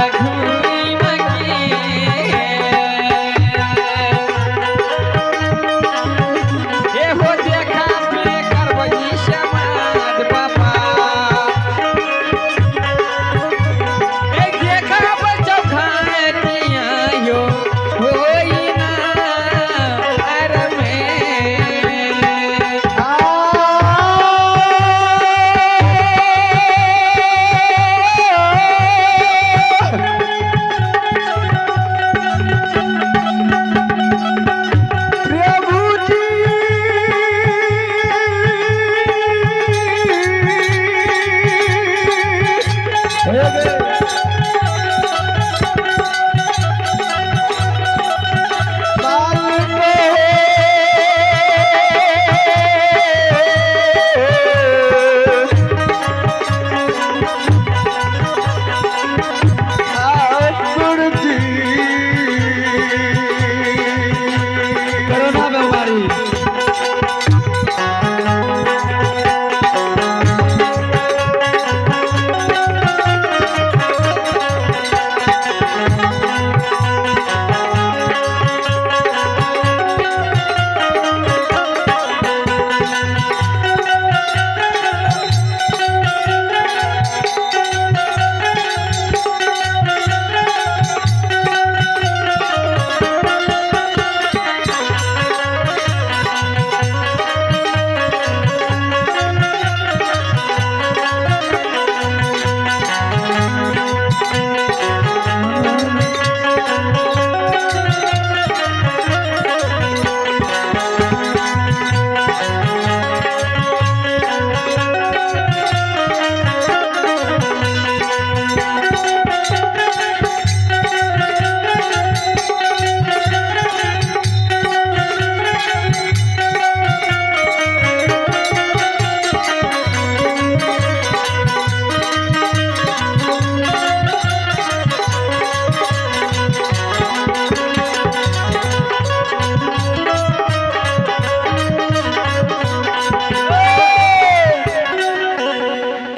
घूम के। एहो देखा पे करबै समाज बाबा। ए देखा चौखाटिया यो होई ना अरे में। प्रभु जी हे गे बाल ठाकुर जी कोरोना बीमारी।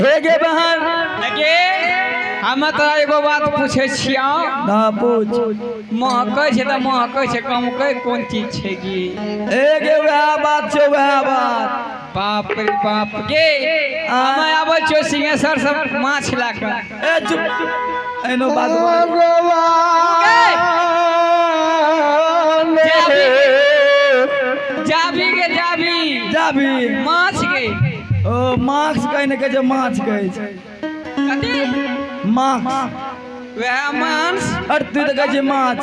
हे गे बहन। गे हम तोरा एगो बात पूछै छियौ। ना पूछ। महकै छै तऽ महकै छै, कमकै कोन चीज छै गे? हे गे वएह बात छै, वएह बात। बाप रे बाप गे, हम आबै छियौ सिंहेश्वर से माछ लए कऽ। ए चुप, एनो बात। भगवान जाबी गे जाबी। जाबी माछ गे। ओ मास्क कहै ने कहै छै, माछ कहै छै। कथी? मास्क। वएह मांस। अरे तू तऽ कहै छै माछ।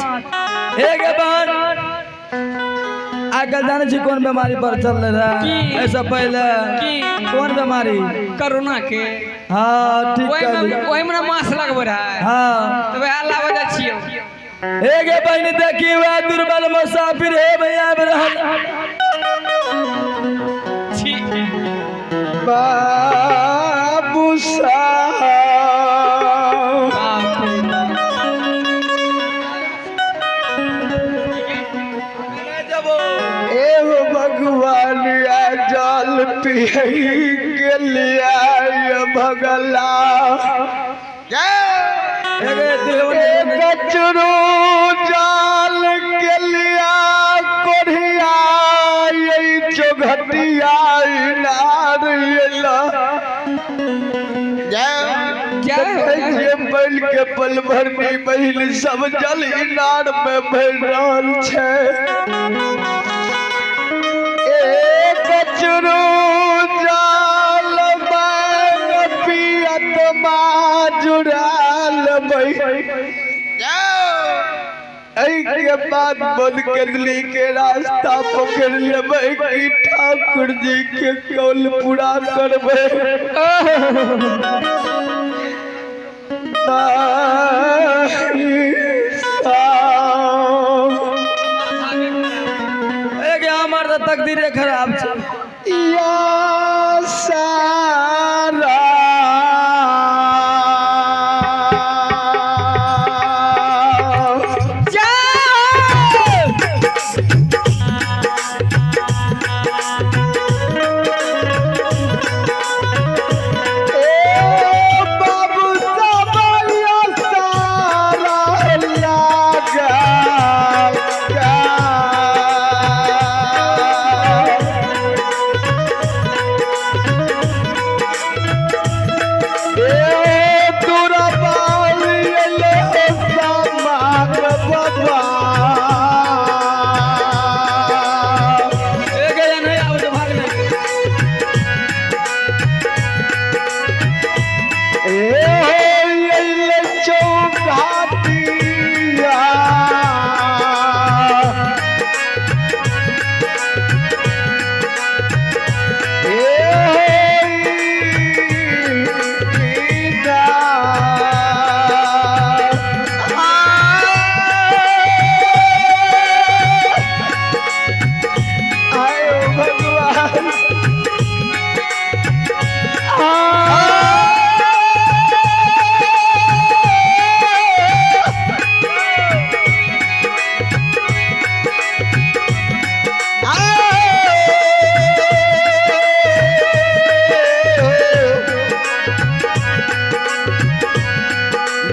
हे गे बहन, आइ काल्हि जानै छी कोन बीमारी पर चललै रहै? की? एहिसँ पहिले। की? कोन बीमारी? कोरोना के। हाँ ठीक। ओहिमे कहली। ओहिमे ने माछ लगबै रहै? हाँ। तऽ वएह लाबै जाइ छियौ। हे गे बहिन, देखी वएह दुर्बल मुसाफिर हे भैया आबि रहल। छी। बाबू साहब। बाप रे बाप। एगो भगवान आ जल पिए के लिया भगला। हे गे दुर्बल कचरू जाल के लिया कोढ़िया चौघटिया नार। जय हो, जय हो। जे बैल के पल भरनी बहिन सब जल इनार में भरि रहल छै। ए कचरू जाल बैल पियत माजुरा लेबै। एहि के बाद बंद केदली के रास्ता पकड़ लेबै कि ठाकुर जी के कौल पूरा करबै? साहब। हे गे, हमर तऽ तकदीरे खराब छै। या सारा जय। ए बाबू साहब या सारा।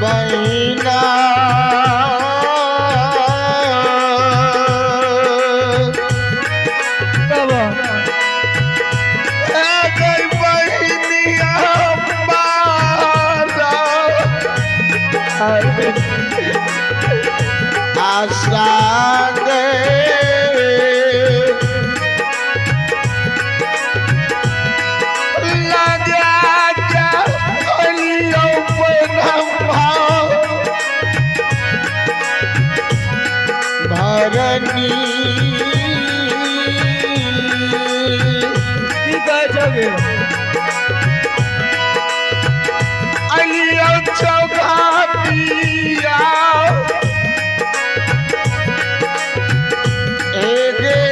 बहिना बाबा ए गई बहिनिया मारा आशा गे लगा के अलियो ब्रह्मा भरनी की कहै छौ गे? अलियो चौघाटिया ए गे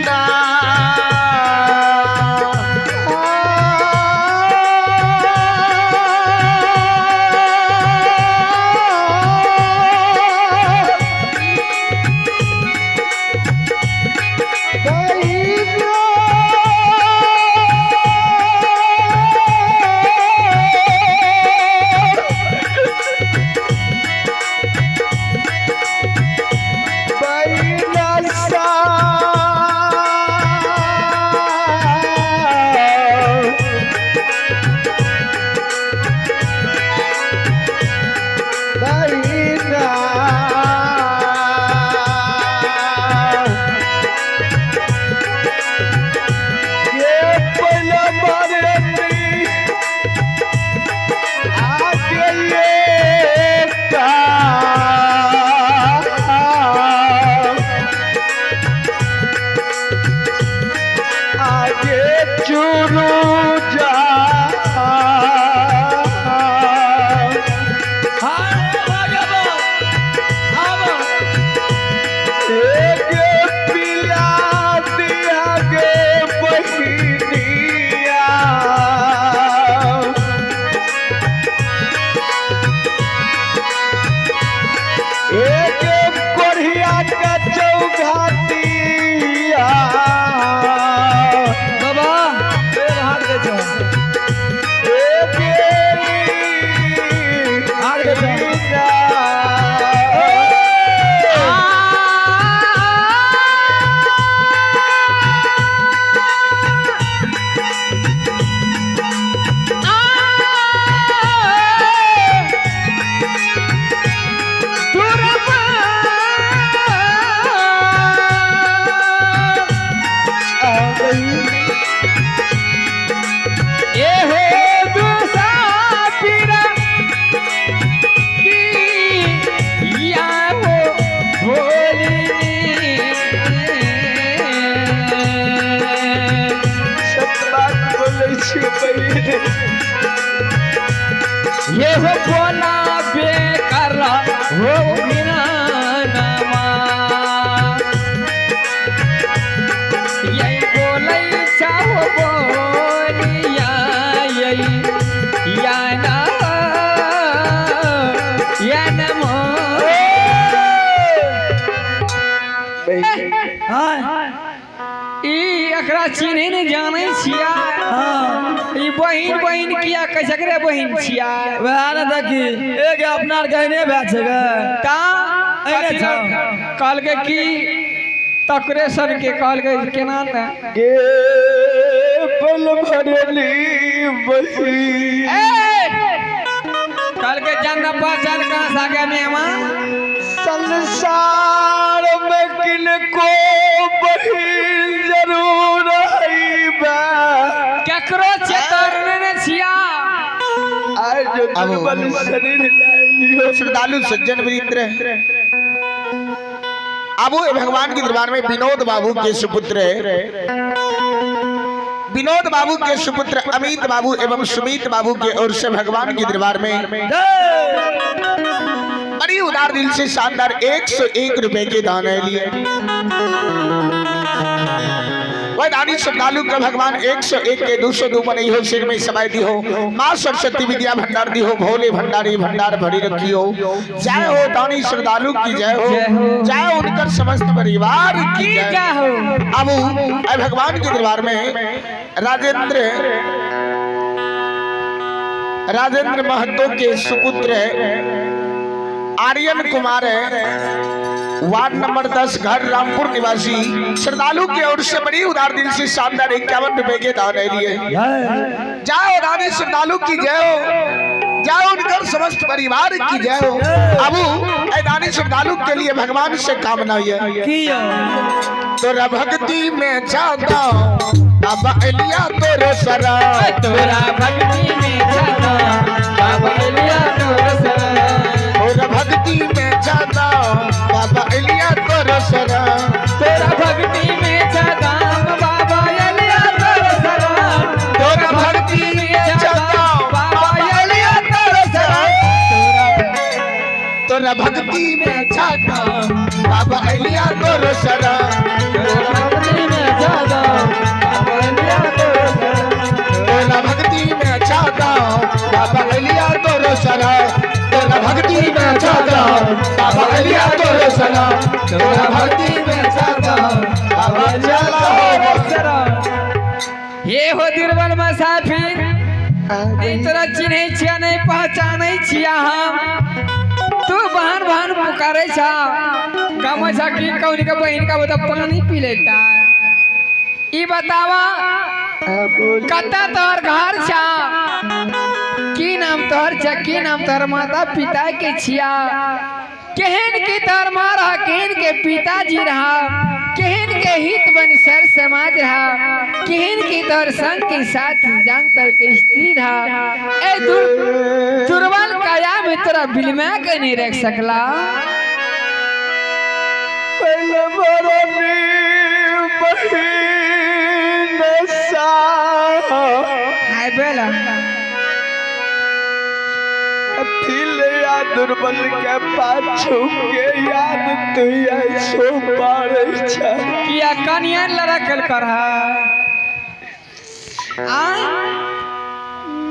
ना आगे चुरू जा हाँ, भगवान। आबो। एक पिला दिया गे बहिनिया एक कोढ़िया का चौघाटिया बाबा ए भाग दे छौ। एक भाग दे छौ। सत बात बोलै छी बहिन ये हो बोला बेकर हो बिना नमा यही बोलै चाहो बोलिया यही या ना या नमो हाँ, ई एकरा चिन्है ने जानै छिया हाँ। ई बहिन बहिन किया कहै छै एकरे बहिन छिया वएह ने देखी एक अपना आर कहने भए छै गे। ता अरे अथी छौ। कहलकै की तकरे सनके कहलकै केना ने गे पल भरली बही ए! कहलकै जान न पहचान कहाँ से आ गया मेहमान संसार में किनको बहिन जरूर हईबा केकरो चेतर ने छिया आज जो दुर्बल शरीर लाइलियो श्रद्धालु सज्जन वृंद आबू भगवान के दरबार में विनोद बाबू के सुपुत्र विनोद बाबू के सुपुत्र अमित बाबू एवं सुमित बाबू के ओर से भगवान के दरबार में बड़ी उदार दिल से शानदार 101 रुपए के दान है लिए। वह दानी श्रद्धालु का भगवान 101 के 202 बनई हो, सिर में समाय दी हो, माँ सरस्वती विद्या भंडार दी हो, भोले भंडारी भंडार भरी रखी हो। जय हो दानी श्रद्धालु की जय हो, जय हो उनकर समस्त परिवार की की जय जय हो। अब अ भगवान के दरबार में राजेंद्र राजेंद्र महतो के सुपुत्र आर्यन कुमार है, वार्ड नंबर 10 घर रामपुर निवासी श्रद्धालु की ओर से बड़ी उदार दिल से शानदार 51 रुपए के दान लिए। जाओ रानी श्रद्धालु की जय हो, जाओ उनकर समस्त परिवार की जय हो। अबू दानी श्रद्धालु के लिए भगवान से कामना है की यौ? तोरा भक्ति में जाता बाबा एलिया तोरो सरा, तोरा भक्ति में जाता बाबा एलिया तोरो सरा, तोरा भक्ति में जाता बाबा एलिया तोरो सरा, तोरा भक्ति में जाता बाबा एलिया तोरो सरा, तोरा भक्ति में जाता बाबा एलिया तोरो सरा, तोरा भक्ति में जाता बाबा एलिया तोरो सरा, तोरा भक्ति में जाता बाबा एलिया तोरो सरा, तोरा भक्ति में जाता बाबा एलिया तोरो सरा, तोरा भक्ति में जाता बाबा एलिया तोरो सरा, तोरा भक्ति में जाता बाबा एलिया तोरो सरा। ये हो दुर्बल मुसाफिर, नहीं तोरा चिन्है छिया नहीं पहचानै छिया हम, तू बहन बहन पुकारे छा, गामा छा की कौन के बहन का बता पानी पी लेता। ई बतावा कत्ता तोहर घर छा, की नाम तोहर छा, की नाम तोहर माता पिता के छिया, केहन के तोहर माँ रहा, केहन के पिताजी रहा, केहन के हित बन सर समाज रहा, केहन के तोहर संग के साथ जान तर के स्त्री रहा। ए दुर्बल काया में तोरा बिलमा के नहीं रख सकला। पहले मरनी बहिन सा हाय बेला या दुर्बल के पाछू के याद तू ऐसो पारे छ किया कनिया लड़कल कर आ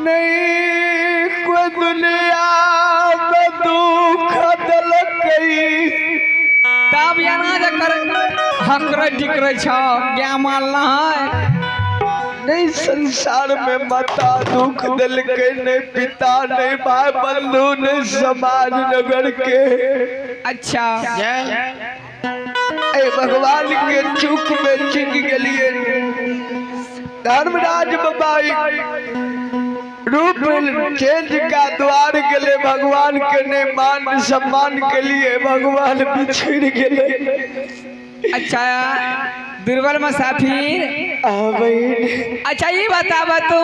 नहीं कोई दुनिया में दुख दलकई तब यहाँ जे कर हकरे डिकरे छ ज्ञा मालना है। नहीं संसार में माता दुख दिलके, नहीं पिता, नहीं भाई बंधु, नहीं समाज नगर के। अच्छा ए भगवान के चूक में चिक गेलिए धर्मराज बाबा रूप चेंज का द्वार गेले, भगवान के ने मान सम्मान के लिए भगवान बिछड़ गेले। अच्छा दुर्बल मुसाफिर, अच्छा ये बतावा तू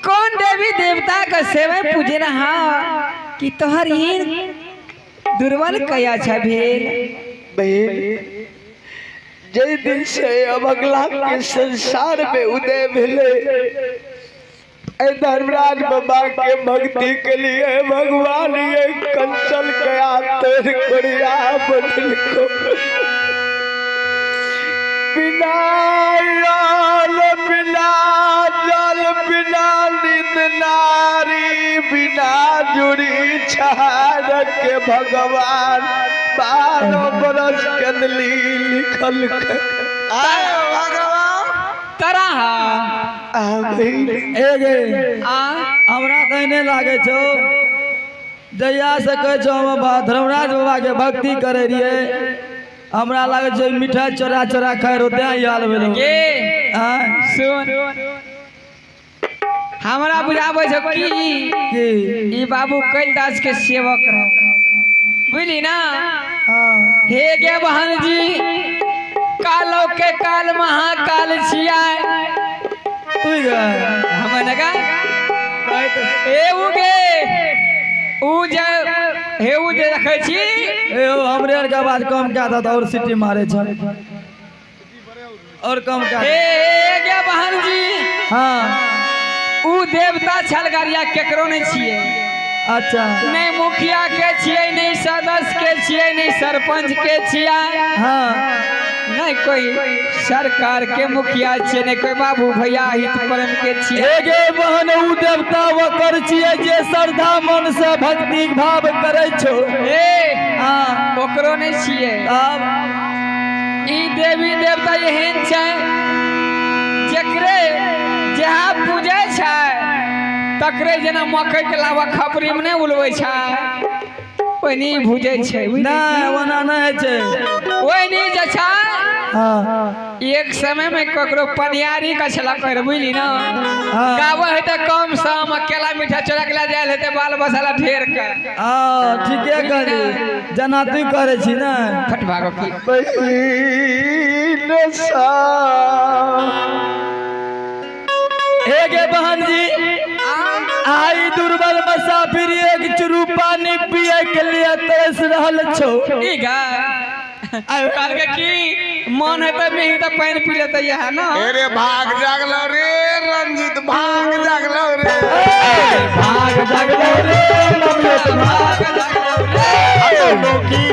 कौन देवी देवता का सेवा पूजे रहा कि तोहर हीन दुर्बल कया छ भेल? बहन जय दिन से अभगला के संसार में उदय भेले ए धर्मराज बाबा के भक्ति के लिए भगवान ये कंचल गया तेर कोरिया बदल को बिना याल बिना जल बिना निंद नारी बिना जुड़ी छाड़ के भगवान 12 बरस कंदली लिखल के भगवान तरा ए गे आ हमरा तऽ एहने लागै छौ जहिया से कहै छौ हम धर्मराज बाबा के भक्ति करै रहियै, हमरा लागै छै मिठाई चोरा चोरा खाइ रहो तें ई हाल भेलौ। गे आँय? सुन हमरा बुझाबै छौ कि की ई बाबू कैलदास के सेवक रहो, बुझली ना? हाँ। हे गे बहन जी, कालो के काल महाकाल छिया तू गे हम नगा हे उ गे उ जे हे उ जे रखै छी। ए हो हमरे आर के आवाज कम कए दत और सीटी मारे छ और कम कए। हे गे बहन जी, हाँ उ देवता छल गरिया केकरो नहीं छियै। अच्छा नहीं मुखिया के छियै, नहीं सदस्य के छियै, नहीं सरपंच के छियै, हाँ नहीं कोई सरकार के मुखिया छियै, नहीं कोई बाबू भैया हित प्रेम के छियै। हे गे बहन उ देवता ओकर छियै जे श्रद्धा मन से भक्ति भाव करै छौ। ए हाँ ओकरो नहीं छियै। तब ई देवी देवता एहन छै जेकरे जहाँ पूजै छै तकरे जेना मकई के लावा खपरी में नहि उलबै छै, ओहिनी भुजै छै। नहि, ओना नहि होइ छै। ओहिनी जे छै हाँ। एक समय में ककरो पनियारी का छला कर, बुझली ना? हाँ। गावे है त कम सम केला मीठा चोरा के ला जायल हेते बाल बसाला ढेर के। हाँ, ठीके कहली, जेना तू करै छी ने। फट भागो की। बहिन सा। हे गे बहन जी, आई दुर्बल मुसाफिर एक चुरू पानी पिए के लिए तरस रहल छौ। ई गा कहलकै की मन है त मेही त पानि पी लेते यह ना। अरे भाग जागलो रे रंजीत, भाग जागलो रे। भाग जागलो रे ममियत, भाग जागलो रे। नो की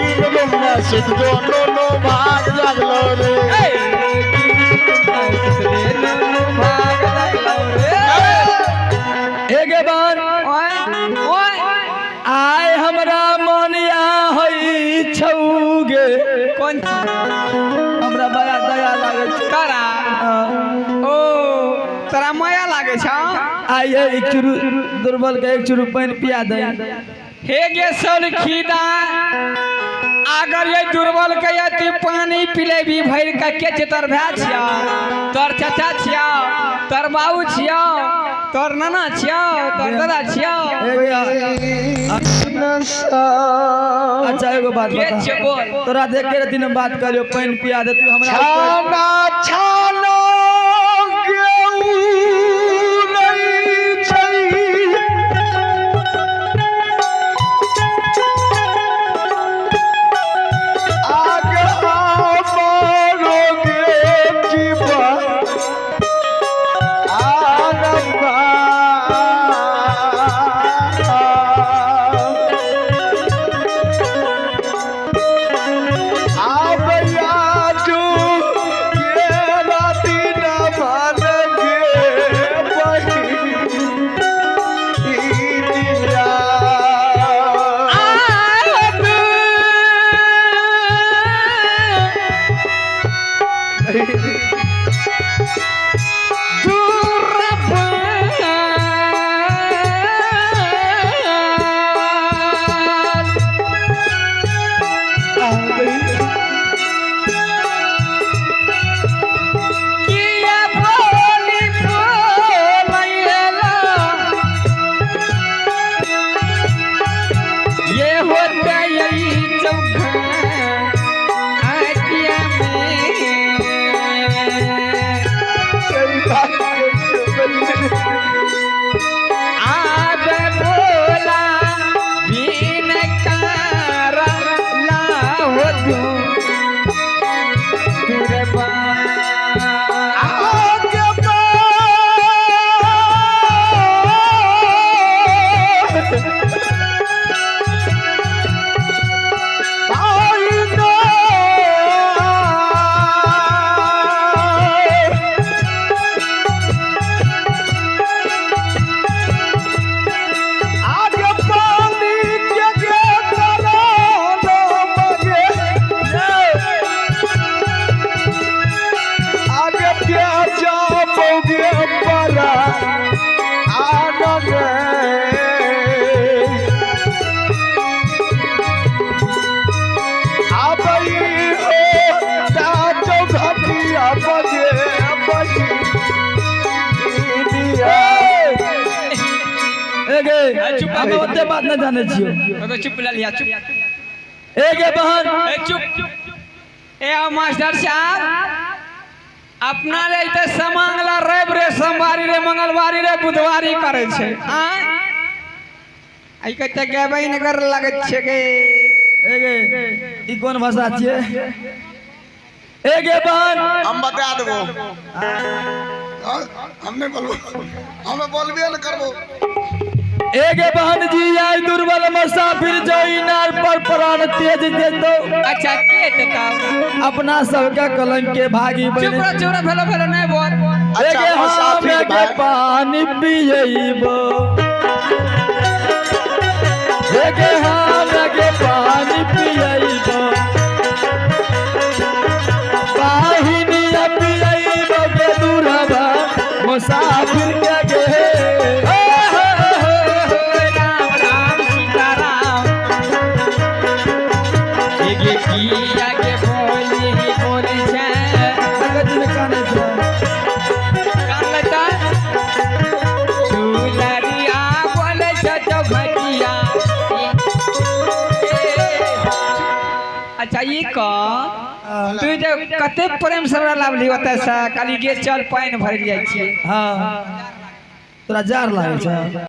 सुख जो नो नो भाग जागलो रे। भाग जागलो रे। हे गे बहन, ओए ओए, आय हमरा मन या होई छौगे। कोन चीज? हमरा बड़ा दया लागै छै। तोरा? हाँ। ओ तोरा माया लागै छौ? आइ एक चुरू दुर्बल के एक चुरू पानि पिया दे। हे गे सौलखीदा, अगर ये दुर्बल के ये तू पानी पिलेबी भरि के, के छै तोर भाय छियौ, तोर चाचा छियौ, तोर बाबू छियौ, तोर नाना छियौ, तोर दादा छियौ? हे गे, सा। अच्छा एगो बात के बता। छियौ बोल। तोरा देख के रहती न बात करियो, पानि पिया दे तू हमरा। छाना छाना गेहूं नहीं छै। आग हमारो गे जीवन आनंद। आबयाजू के राति न मान गे बहिनिया। किया बोली बोलैला ये होता यही चौखा आटिया में। आब बोला बिन कार लाहो तू दुर्बा। आगे आगे पानी के गे तराना मगे, आगे प्याजा बोगे परा आनंद। आबई हो ता चौघटिया बजे बहिनिया। हे गे, चुप। हम ओते बात नहि जानै छियौ। ओके, चुप ललिया चुप। हे गे बहन, ए चुप, ए आओ मास्टर साहब, अपना ले तऽ समांगला रवि रे सोमवारी रे मंगलवारी रे बुधवारी करै छै। आँय, आइ कते गेबै नहि कर लागैत छै गे। हे गे, ई कोन भाषा छियै? हे गे बहन, हम बता देबो, हम नहीं बोलबो, हम बोलबे न करबो। हे गे बहन जी, आई दुर्बल मुसाफिर जो इनार पर प्राण तेज देतो। अच्छा, के देता? अपना सबके कलंक के भागी चुप बने। रह, चुप रह, भेलो भेलो नहीं बोल। हे गे, अच्छा, हम मुसाफिर के भाई। पानी पियबो, हे गे हम के पानी पियबो, बाहिनिया पियबो गे दुर्बा मुसाफिर के गे। ओ हो। अच्छा ई कह तू जे कते प्रेम से हमरा लावली ओतऽ से कहली गे चल पानि भरि जाइ छियै। हाँ, तोरा जार लागै छै।